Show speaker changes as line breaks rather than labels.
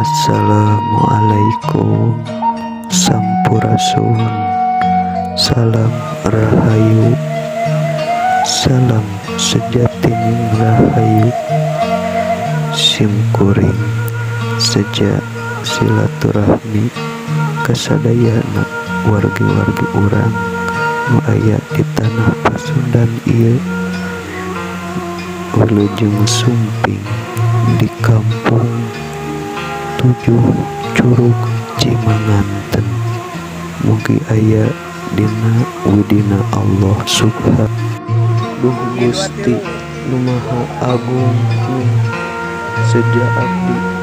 Assalamualaikum, Sampurasun, Salam Rahayu, Salam sejatining Rahayu. Sim kuring seja silaturahmi kasadayana wargi-wargi urang nu aya di tanah Pasundan ieu. Wilujeng sumping di kampung Tujuh Curug Cimanganten. Mugi aya dina widina Allah Subhanahu. Duh Gusti Nu Maha Agung, seja abdi.